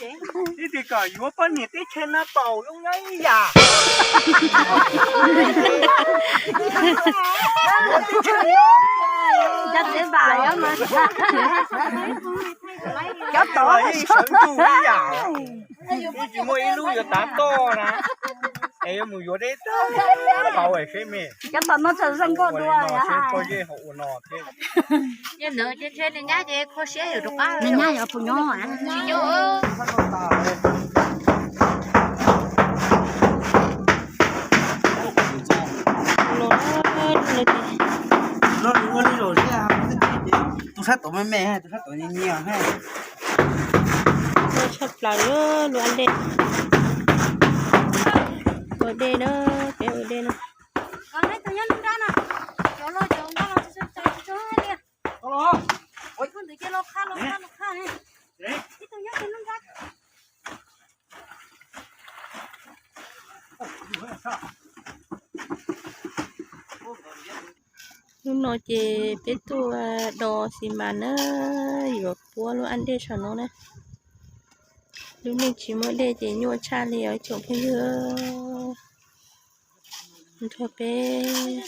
Ib tug kom yuav poj niam teb chaws no tau zoo nyob ib yam. Cov tsev npam, cov tom ib sawv ntuj ib yam. Ib tsis muaj ib lub yuav tav toj na, es yuav mus yuav deb tag hauv seb me. Cov tom no txawm zoo nkauj dua. Seb pob zeb ho ua no thiab. Nws nyab ces kho siab yuav rov qab. Nws nyab yog pus nyob. Tus sab tom me me, tus sab tom nyias nyias. Tshaj plaws lub an dej. Ua dej na, peb ua dej na. Hnub no ces peb tuaj do xis mas na, yuav puab lub an dej saum no na. Lub neej tsis muaj dej ces nyuaj tshaj li os tsoom phooj ywg. Nrog peb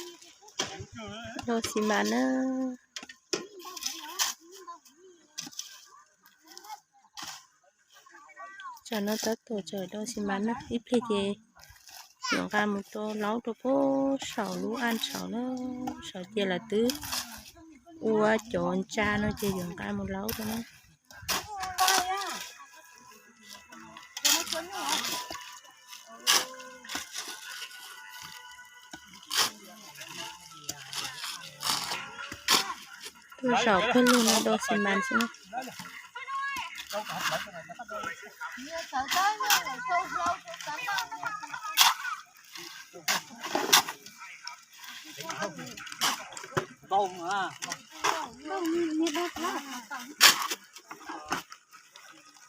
do xis mas na. Tsam no tab tom tseem do xis mas na, ib pliag ces yuav nqa mus rau laub rau puag saum lub an saud na. Saum ces lawv twb ua cov ntsa no ces yuav nqa mus laub rau na. Tuaj zaum pawg lug no do xis mas xwb na.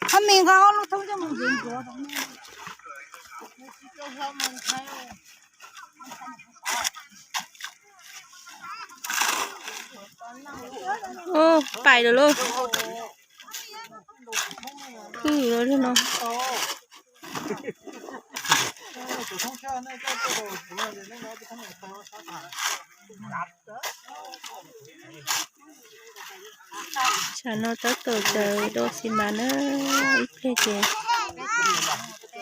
Qhov me nqa ob lub thoob coj mus ntxuav ntxuav. Ub, pais lawm lauj. Khwb lawm no. Tsam no tab tom tseem do xis mas na, ib pliag ces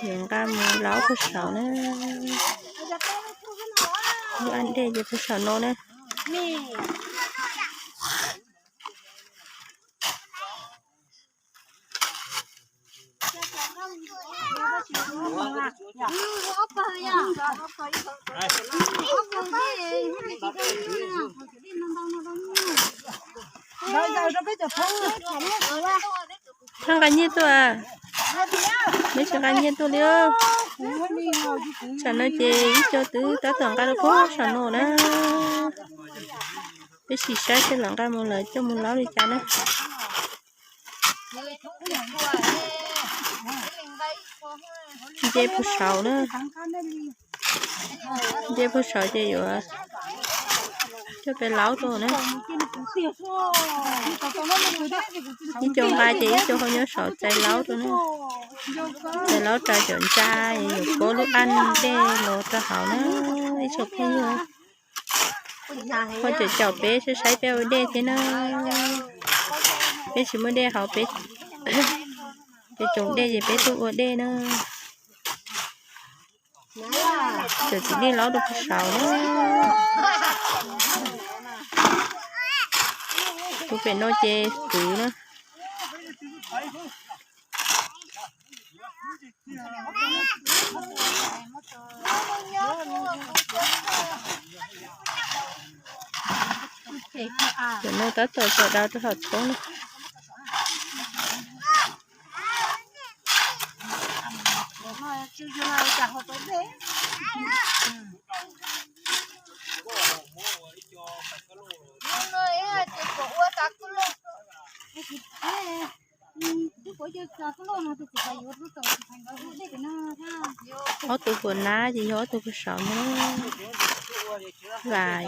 yuav nqa mus laub puag saud na. Lub an dej ces puag saum no na. Thaj nqa nyiaj tuaj a. Neb tsis nqa nyiaj tuaj li. Tsam no ces ib co twb tab tom nqa rau puag saum no na. Peb sim saib seb lawv nqa mus lawv coj mus laub li cas na. Nce puag saud na. Nce puag saud ces yuav coj peb laub rau na. Ib co nqa ces ib co ho nyob saud txais laub rau na. Txais laub rau cov ntsa, yuav puab lub an dej los rau hauv na. Ib tsoom phooj ywg, ho caum caum peb saib saib peb ua dej thiab na. Peb tsis muaj dej hauv, peb tsoom dej ces peb tuaj ua dej na. Cov txiv neej laub rau puag saud na. Tus pem no ces kwv na. Cov no tab tom txaus daus rau hauv thoob na. Ob tug puas nab ces yog ob tug puas saud na. Vam,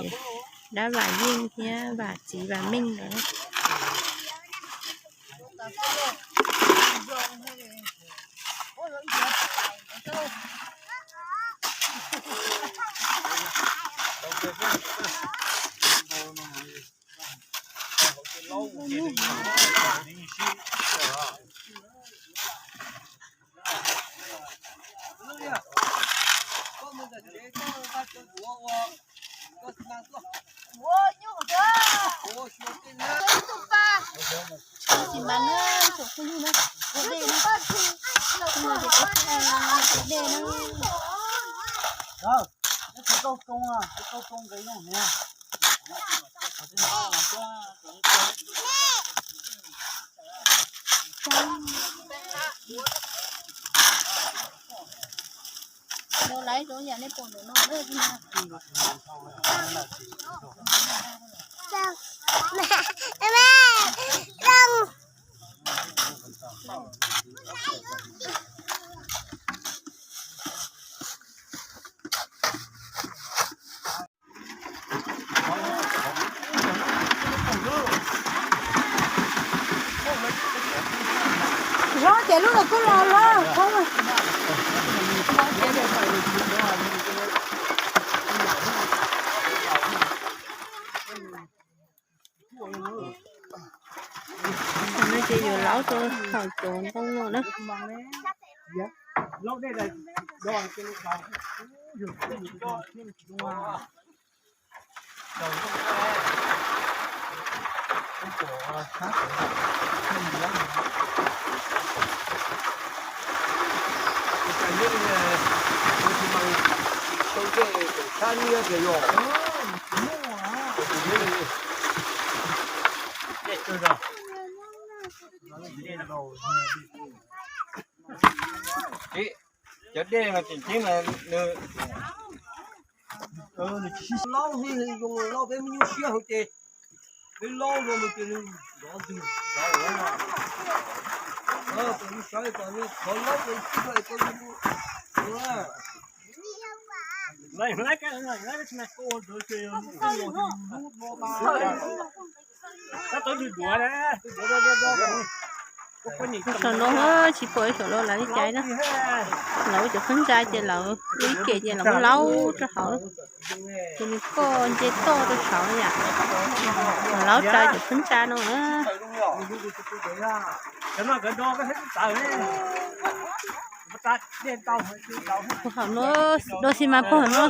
dab Vam Yeej thiab Vam Txiv Vam Meej lawm. Lawv zoo yam nej pom ntawm no. Zoo ces lub no kuj los los. Ces yuav laub rau thaum cov ntoo no na. Cov dej mas tseem ceeb mas nws laub, zoo laub peb me nyuam siab heev ces peb laub zoo no ces nws nrov ntws nrov ua. Ces nws sawv kom nws thov laub ces tsis tau es Saum no tsis pom ib saum no lawv li cas na. Lawv ua cov phab ntsa ces lawv ua ib ke ces lawv muab laub rau hauv, ces nws koj nce toj rau saud yam, lawv laub tsa cov phab ntsa no na. Puag hauv no, do xi mas puag hauv no.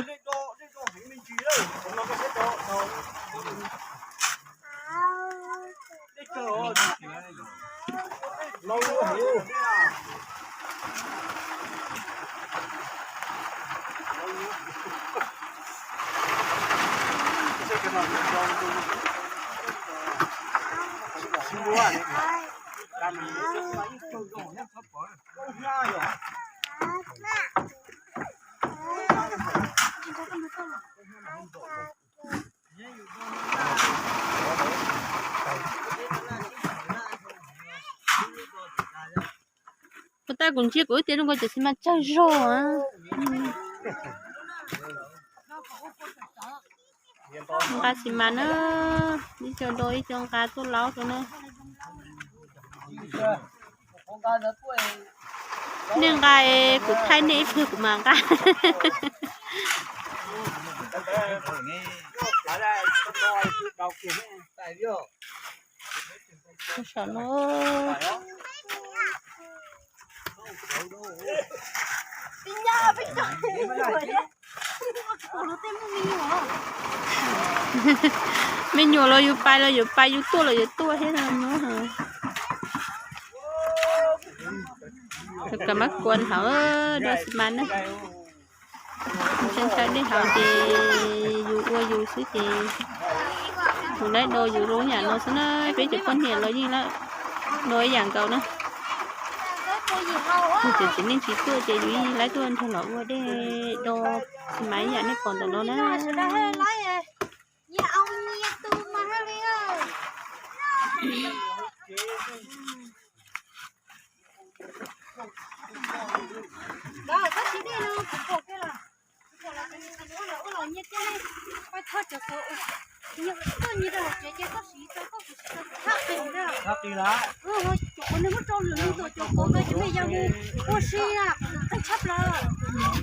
Puas tas kuv ntsia kuv ib tias zoo nkaus cov xi mas tsawg zog. Nqa xi mas na, ib co do ib co nqa tuaj laub rau na. Nej nqa, kuv thaij nej ib pliag kuv mam nqa. Saum no. Me nyuam los yus pais los yus pais, yus tuaj los yus tuaj thiab no. Kam mab kuas hauv do xi mas na. Ntshai ntshai dej hauv ces yus ua yus xwb ces yus laib do yus zoo yam no xwb na. Peb cov poj niam los yeej do ib yam nkaus na. Yus cov txiv neej tsis tuaj ces yus yeej laib tuaj nrog lawv ua dej do xi mas ib yam nej pom ntawm no na.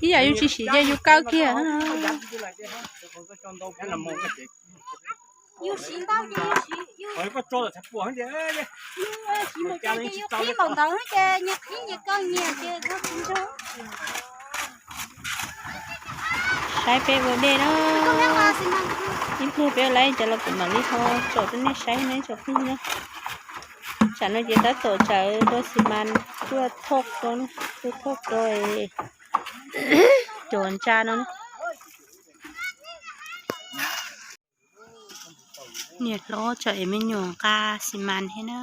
Ib yam yus tsis siv ces yus kaw kiag. Saib peb ua dej na. Ib pliag peb ua laib cov los kuv mam li ho tsom rau nej saib na tsoom phooj ywg na. Tsam no ces tab tom tsawv do xi mas Tuaj thauj ko, tuaj thauj ko, cov ntsa no. Niam hlob tso es me nyuam nqa xi mas thiab na.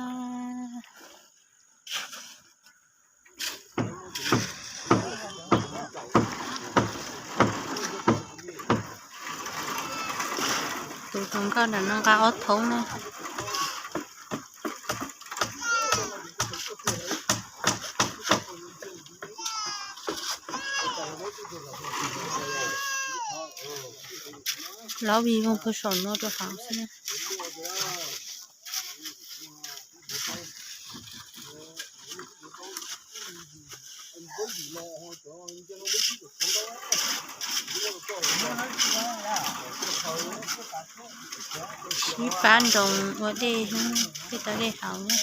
Tus hluas nkauj ntawm no nqa ob thoob na. Lov vim voog puag saum no rau hauv xwb na. Sib pab nroos ua dej, tej tau dej haus na.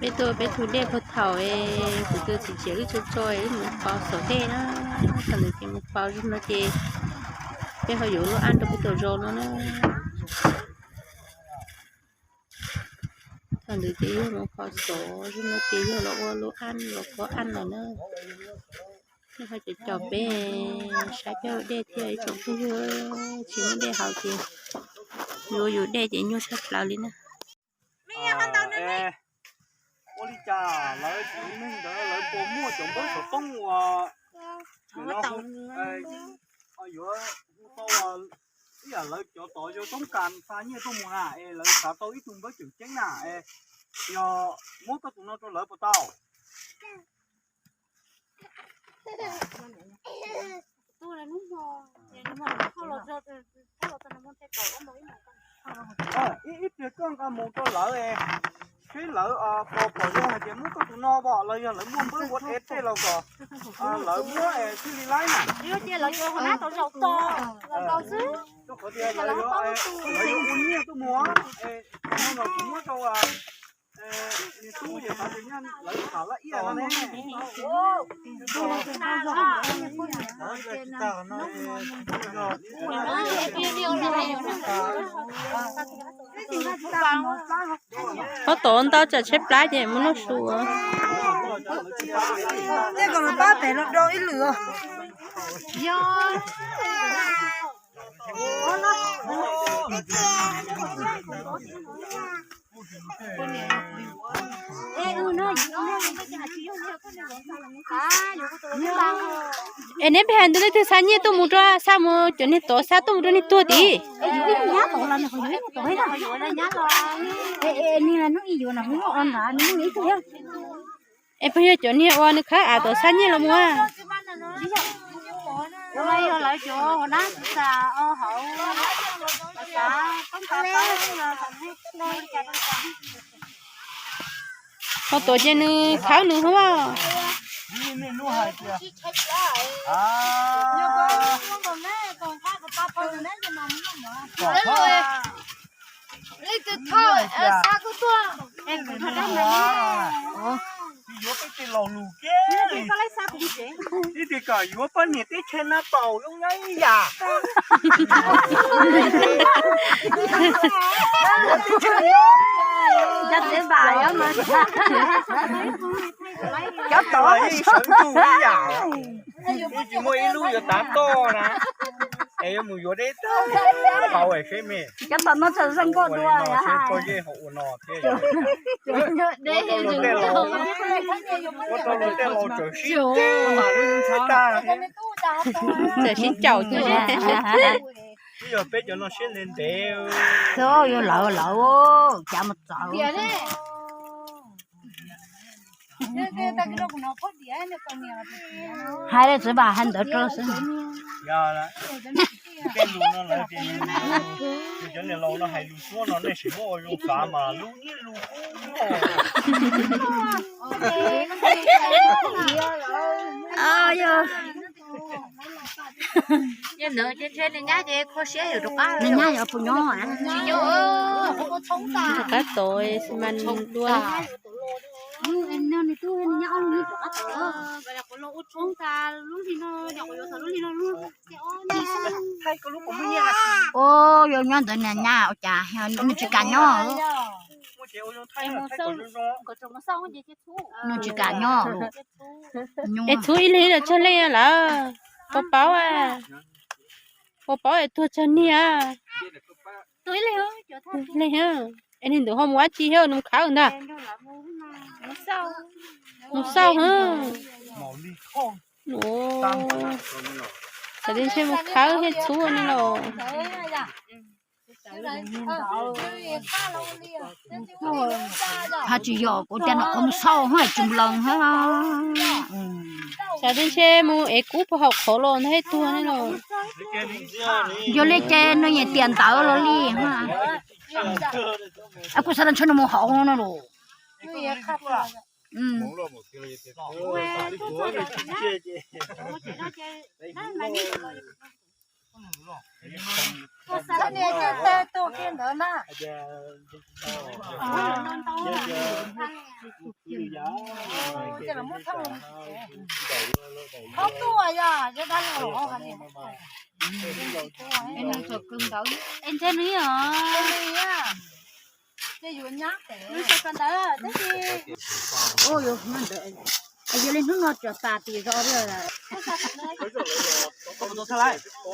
Peb tuaj peb tu dej puag thaum es kuv tus txiv tsev wb tso tso wb mus pauv xov dej na. Thaum ntawd ces mus pauv zoo no ces peb ho yuav lub aj rau peb tus zos no na. Thaum ntawd ces yog mus pauv xov zoo no ces yog los ua lub aj los pauv aj los na. Peb ho caum caum peb saib peb ua dej thiab ib tsoom phooj ywg, tsis muaj dej haus ces yuav yus dej ces nyuaj tshaj plaws li na. Ua li cas lawv tsev neeg ntawd lawv puas muaj cov npawb xov tooj uas yuav hu tau, ib yam lawv cov tod yog toob kas xa nyiaj tuaj mus na es lawv xav tau ib tug npawb tseem ceeb na es yog muab koj tus no rau lawv puas tau? Ib pliag koj nqa mus rau lawv es seb lawv puas pom zoo hais tias muab koj tus no pom los yog lawv muaj npawb ua dej tej los kom lawv muab es thiaj li laib na. Rau qhov tias lawv yuav ua nyiaj tuaj mus es no los kuv muab rau niag tub es xav tias nyaj lawv tham laj iaj no ne. Ob tod ntau tsam tshaib plab ces muab noj su. Tej kom los pab pem los do ib lwm os. Es neb peb hais ntawd leej twg xa nyiaj tuaj mus rau, xa mus cov niag tod xa tuaj mus rau niag tuag tid. Es puas yog cov niag uas nws khawb av tod xa nyiaj los mus? Ho tuav ces nws khawb nws hov. Yuav peb tej laus lus kiag li. Ib txhia kom yuav poj niam teb chaws no paum zoo nyob ib yam. Cov tod sawv ntsug ib yam. Ib tsis muaj ib lub yuav tav toj na, es yuav mus yuav deb tag hauv seb me. Cov tom no tseem zoo nkauj dua. Seb pob zeb ho ua no thiab. Ua rau luag tej laus tsawm sib tag, tsawm sib caum. Twb yog peb cov no siab ntev ntev. Xyov yuav lawv lawv cas mus txawv. Hais li txiv Vam hais ntawd rau xwb. Tej lus no lawv tias, cov niam laus no hais lus suab no nej sim muab ua zoo xav mas lub ib lus qub. Nws nyab yog puas nyob? Rov qab tod xi mas dua. Ua yog nyob ntawd niag nyab ua cas nws tsis kam nyob. Nws tsis kam nyob. Es txhub ib leeg los tsawg leej lawm? Puas paub? Puas paub es tuag tsawg niag? Leej, es niag ntawd ho mus ua dab tsi thiab nws mus khawb ntag? Mus xauj. Tsam tias ntshe mus khawb thiab txhub no los. Haj tsis yog, kuv tias no qhov mus xauj haj tsis mus lees hab. Tsam tias ntshe mus ev kub puag hauv qhov los ntag thiab tuag ne los. Yog li ces nws yeej tiam ntawd los li. Kuv xav tias ntshe nws mus hauv no los. Es ntshe nws os. Yog li hnub no tsuas tas tim zos li.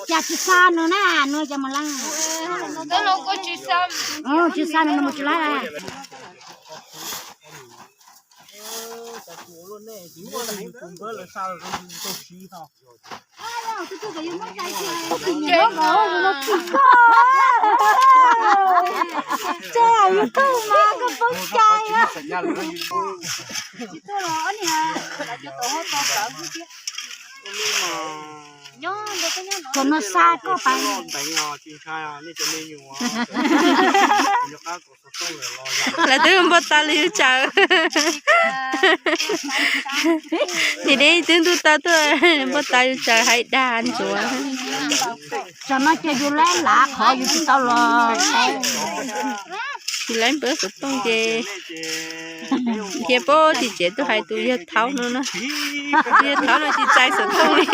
Cas tsis xa nws na, nws cas mus leej? Tsis xa nws, nws mus tsis laib. Ces yus tuaj mas koj poob cai. Tsis tuaj los ob niag cov tau hauj tau kawm xwb thiab. Kom no xa koj pais. Lawv twb npau taws li yus tsawv. Nim deb twb ntuj tau tuaj npau taws yus tsawv hais dag ntsuav. Tam no ces yus laib lav qhov yus tsis tau los. Tsis laib npawb xov tooj ces nrhiav pab tim tsev tuaj hais tus yawg thaub no na. Tus yawg thaub no tsis txais xov tooj li.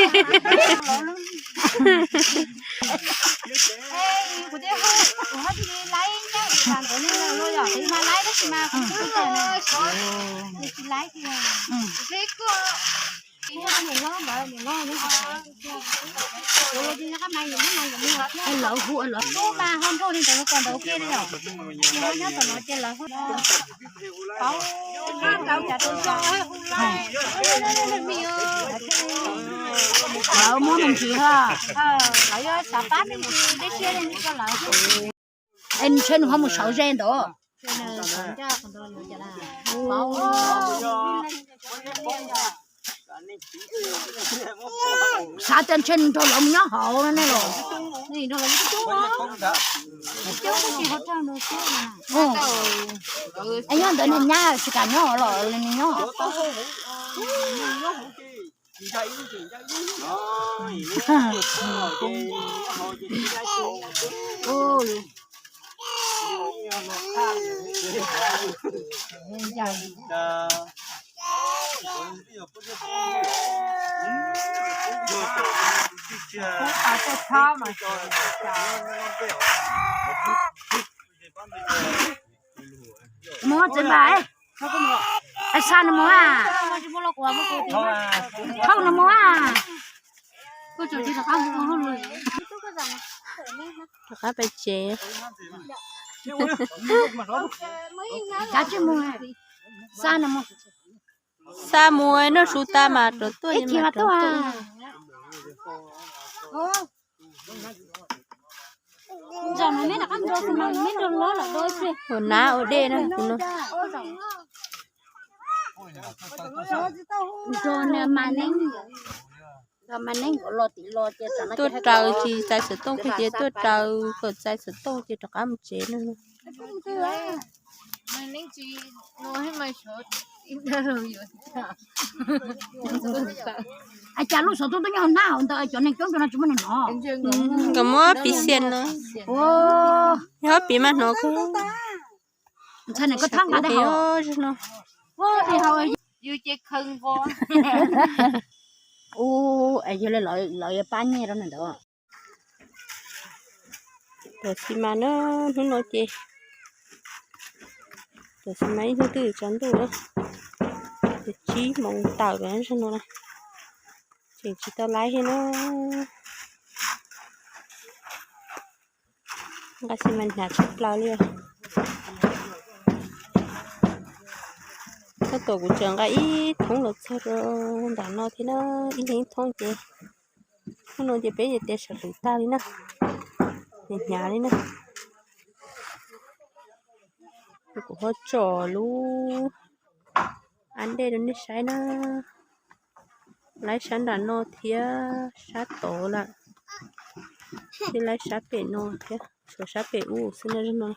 Lawv hu lawv hu mas ho nrog li ntawd kom ntawd ua ke li os. Ces ho nyob tom no ces lawv hu. Lawv muab me ntsis ha. Lawv yuav xav pab me ntsis tib si li rau lawv. Es ntshe nws ho mus sawv ze ntawd. Xav tias ntshe nws nrog lawv mus nyob hauv no ne los. Es nyob ntawd niag nyab tsis kam nyob los nws nyob. Mus txiv npawg, xa nws mus a, thauj nws mus a. Rov qab pais tsev. Kav tsij mus, xa nws mus. Xa mus noj su tas mas rov tuaj, ib chim mas tuaj. Ua nab ua dej na kuv no. Tuaj raws tsis txais xov tooj kiag ces tuaj raws kom txais xov tooj ces rov qab mus tsev no. Cas lub xov tooj tuaj nyob hauv hnab hauv ntawd cov neeg coob ntawd no tsis muaj neeg hnov. Nkawd muab piv xiam no. Yog piv mas hnov kawg. Ntshai nws koj thab nqa dab hau no. Ua es yog li lawv yuav pab nyiaj rau nws ntawd. Tam sim mas na, hnub no ces, tam sim mas ib hnub twb yuav tsaus ntuj na, tsib moos tawm lawm no na, tseem tsis tau laib thiab na. Nqa xi mas hnyav tshaj plaws li os. Tab tom kuv tseem nqa ib thoob los txog rau nram no thiab na, ib leeg ib thoob ces hnub no ces peb yuav tiav sawv lwm tag li na, hnyav hnyav li na. Kuv ho tsom lub ab dej rau nej saib na. Laib sab nram no thiab sab tod lawm, thiab laib sab pem no thiab, tshuav sab pem ub xwb na no.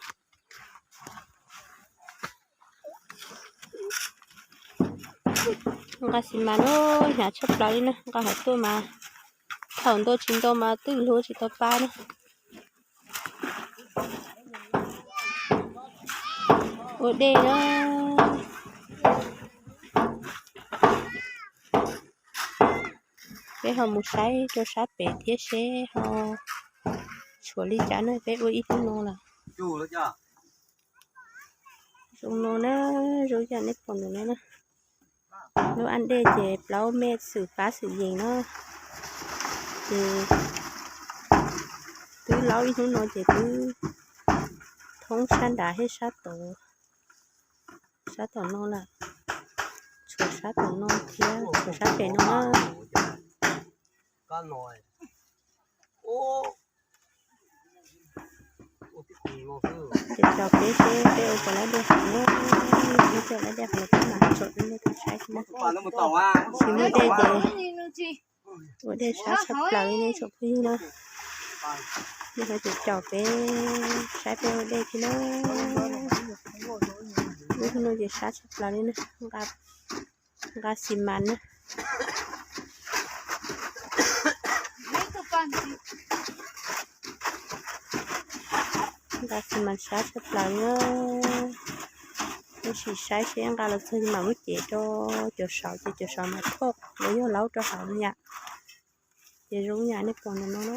Nqa xi mas na, hnyav tshaj plaws li na, nqa hov tuaj mas thaum ntau tsis ntau mas twb luag tsis tau pab na. Ua dej na. Peb ho mus saib rau sab pem thiab seb ho tshuav li cas na, peb ua ib hnub no lawm. Zoo no na, zoo yam nej pom ntawm no na. Lub ab dej ces plaub mej xwm fab xwm yees na, ces twb laub ib hnub no ces twb thoob sab nrad thiab sab tod, sab tom no lawm, tshuav sab tom no thiab tshuav sab pem no na. Ces tso peb seb peb ua puas laib dej hauv na, peb ua laib dej hauv los peb mam tsom rau nej tau saib na. Tsis muaj dej ces ua dej sab tshaj plaws li nej tsoom phooj ywg na. Nej ho ces caum peb saib peb ua dej thiab na. Lub hnub no ces sab tshaj plaws li na, nqa xi mas na. Nqa xi mas sab tshaj plaws na. Tab sis saib seb nqa los txog mam muab cev rau cov saud ces cov saud mas thoj los yog laub rau hauv no yom. Ces zoo yam nej pom ntawm no na.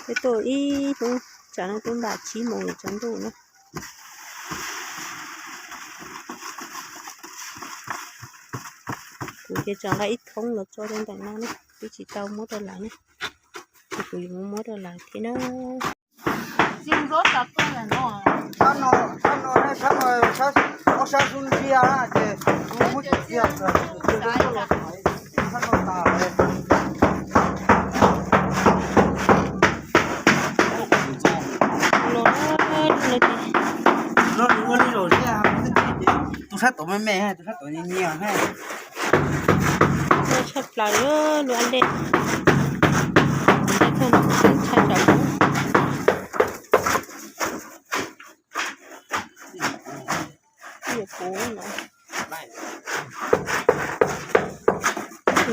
Peb tuaj ib hnub tsam no twb npaum tsib moos yuav tsaus ntuj na. Kuv ces tseem nqa ib thoob los tso rau ntawm no na, twb tsis tau muab rau lawv na. Ces kuv yuav muab muab rau lawv thiab na. Tus sab tod me me, tus sab tod nyias nyias. Tshaj plaws lub ab dej. Tshaj plaws.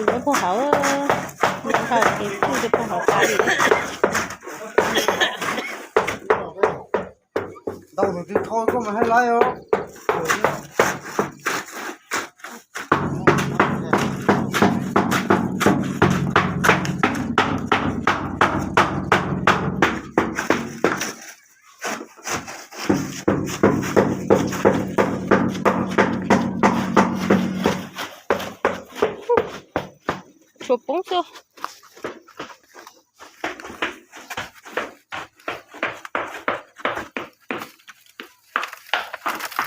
Nyob puag hauv, nyob hauv ces kuj rau puag hauv qab li. Ntau tus twb thau koj mas hais laiv os. Tshuav poob xwb.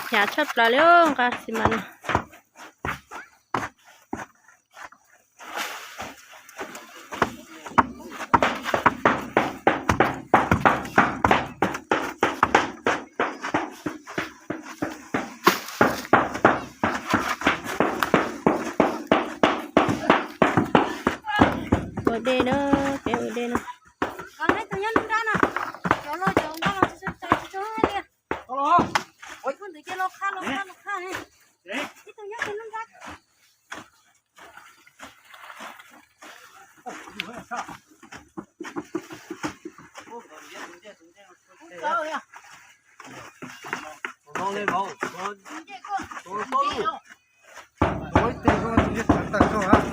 Hnyav tshaj plaws li nqa xi mas no. Dej na, peb ua dej na.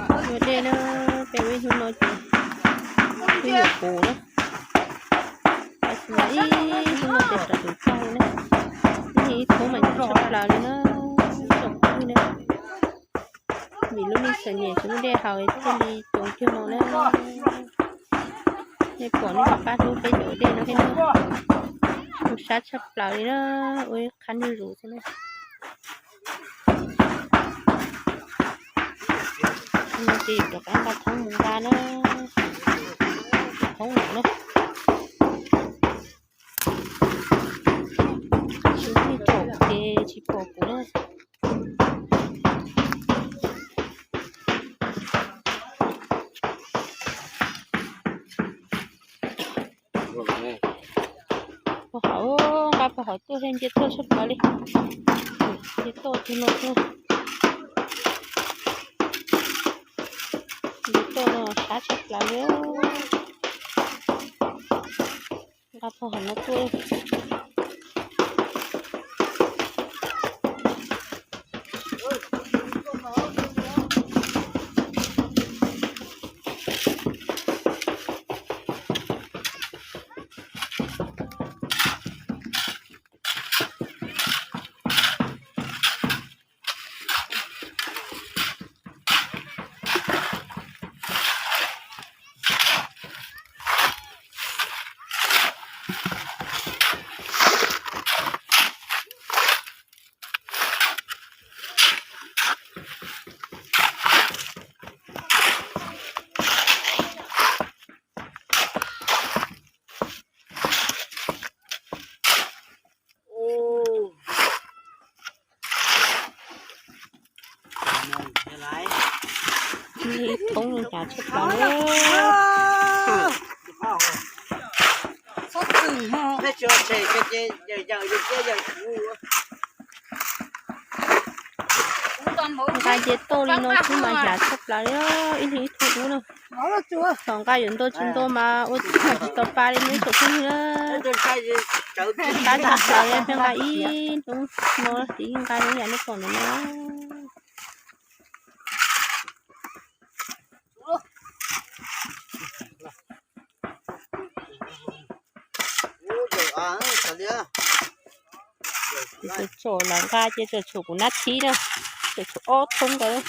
Ua dej na, peb ua hnub no ces twb yuav puv na. Tab sis mas ib hnub no ces sawv tus tag li na. Ib hnub mas nyob tshaj plaws li na, tsoom phooj ywg na. Vim lub neej txom nyem tsis muaj dej haus thiaj li coob kiag no na. Nej pom nej ho pab hlub peb cov ua dej no thiab na. Mus sab tshaj plaws li na, ua ib qhab ntuj zus xwb na. Ces yuav rov qab nqa thoob mus nqa na, thoob no na. Tsis muaj tsoom ces tsis pom kuv na. Puag hauv, nqa puag hauv tuaj thiab nce tuaj tshaj plaws li. Nce tuaj tus no tuaj. Nce tuaj no sab tshaj plaws li. Nqa puag hauv no tuaj. Thoob hnyav tshaj plaws li. Nqa nce toj li no xwb mas hnyav tshaj plaws li, ib leeg ib tug ub na. Thaum nqa yuav ntau tsis ntau mas ua tsis tau pa li ne tsoom phooj ywg na. Tab tsis tau li, peb nqa ib hnub no ces nqa zoo yam nej pom ntawm no. Tsom tsom los nqa ces tsom tshuam kuv nab thib na, tsom tshuam ob thoob ntawd.